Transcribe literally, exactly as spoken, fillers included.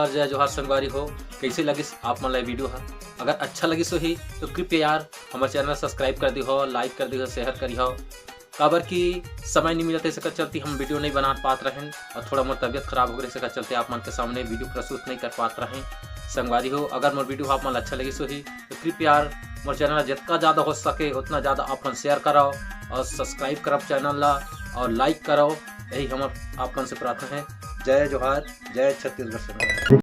जय जोहार संगवारी हो, कइसे लगिस आप मन ला ये video ह? अगर अच्छा लगिस होही तो कृपया यार हमर channel subscribe कर दिहो, like कर दिहो, share करिहो, काबर कि समय नहीं मिलत हे, सेकर चलते हम video नहीं बना पात रहेन और थोड़ा मोर तबियत खराब हो गए, सेकर चलते आप मन के सामने video प्रस्तुत नहीं कर पात रहेन। संगवारी हो, अगर मोर video आप मन ला अच्छा लगिस होही तो कृपया यार मोर channel ला जितना ज़्यादा हो सके उतना ज़्यादा आप मन share कराओ और subscribe करब channel ला और like कराओ, यही हमर आप मन से प्रार्थना है। जय जोहार, जय छत्तीसगढ़ संगवारी।